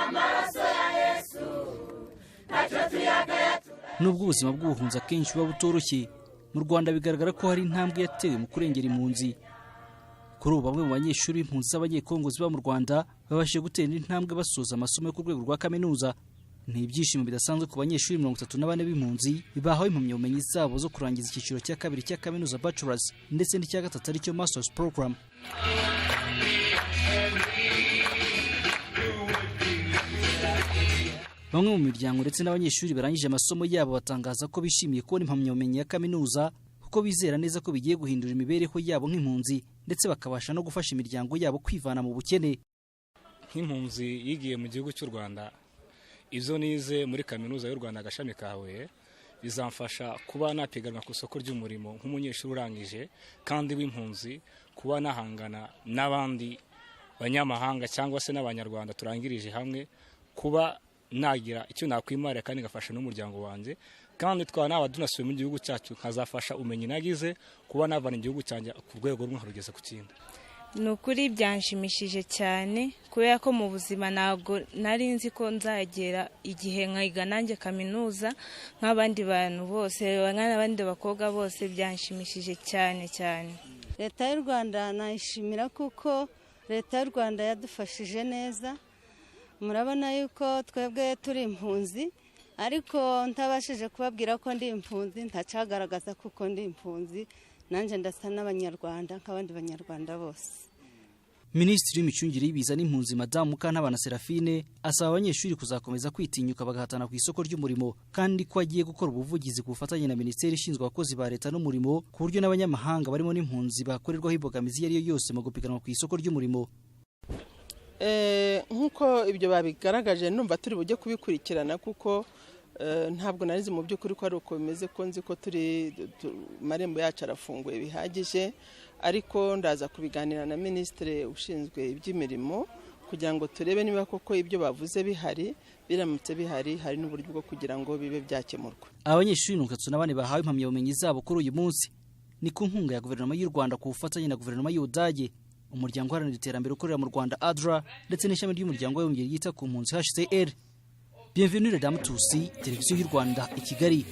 Amaraso ya Yesu ntacyo tuyagaya. Nubwo ubuzima bw'ubuhunzi akenshi buba butoroshye, mu Rwanda bigaragara ko hari intambwe yatewe mu kurengera impunzi. Kuri ubu bamwe mu banyeshuri b'impunzi z'Abanyekongo ziba mu Rwanda babashije gutera intambwe, basoza amasomo yo ku rwego rwa kaminuza. Ni ibyishimo bidasanzwe ku banyeshuri 34 b'impunzi bahawe impamyabumenyi zabo zo kurangiza icyiciro cya kabiri cya kaminuza, bachelors, ndetse n'icya gatatu aricyo masters program. Bamwe mu miryango ndetse n'abanyeshuri barangije amasomo yabo batangaza ko bishimiye kubona impamyabumenyi ya kaminuza, kuko bizera neza ko bigiye guhindura imibereho yabo nk'impunzi, ndetse bakabasha no gufasha imiryango yabo kwivana mu bukene. Nk'impunzi yigiye mu gihugu cy'u Rwanda, ibyo nize muri Kaminuza y'u Rwanda, agashami ka Huye, bizamfasha kuba napiganwa ku isoko ry'umurimo nk'umunyeshuri urangije kandi w'impunzi, kuba nahangana n'abandi banyamahanga cyangwa se n'Abanyarwanda turangirije hamwe, kuba nagira icyo nakwimarira kandi ngafasha n'umuryango wanjye. Kandi twaba naba tunasubiye mu gihugu cyacu, nkazafasha ubumenyi nagize kuba navana igihugu cyanjye ku rwego rumwe nkarugeza ku kindi. Ni ukuri byanshimishije cyane, kubera ko mu buzima ntabwo nari nzi ko nzagera igihe nkiga nanjye kaminuza nk'abandi bantu bose, nk'abandi bakobwa bose. Byanshimishije cyane cyane. Leta y'u Rwanda nayishimira, kuko Leta y'u Rwanda yadufashije neza. Murabona yuko twebwe turi impunzi, ariko ntabashije kubabwira ko ndi impunzi, ntacyagaragaza kuko ndi impunzi. Nanjye ndasa n'Abanyarwanda nk'abandi Banyarwanda bose. Minisitiri w'Imicungire y'Ibiza n'Impunzi, Madamu Mukantabana Seraphine, asaba abanyeshuri kuzakomeza kwitinyuka bagahatana ku isoko ry'umurimo, kandi ko agiye gukora ubuvugizi ku bufatanye na Minisiteri ishinzwe abakozi ba leta n'umurimo, ku buryo n'abanyamahanga barimo n'impunzi bakorerwaho imbogamizi iyo ari yo yose mu gupiganwa ku isoko ry'umurimo. Nk'uko ibyo babigaragaje, numva turi bujye kubikurikirana, kuko ntabwo narizi mu by'ukuri ko ari uko bimeze, ko nzi ko turi amarembo yacu arafunguye bihagije. Ariko ndaza kubiganira na minisitiri ushinzwe iby'imirimo kugira ngo turebe niba koko ibyo bavuze bihari. Biramutse bihari, hari n'uburyo bwo kugira ngo bibe byakemurwa. Abanyeshuri 34 bahawe impamyabumenyi zabo kuri uyu munsi ni ku nkunga ya Guverinoma y'u Rwanda ku bufatanye na Guverinoma y'Ubudage, Umuryango Uharanira Iterambere ukorera mu Rwanda, ADRA, ndetse n'ishami ry'Umuryango w'Abibumbye ryita ku mpunzi, HCR. Bienvenue Damutusi, Televiziyo y'u Rwanda, i Kigali.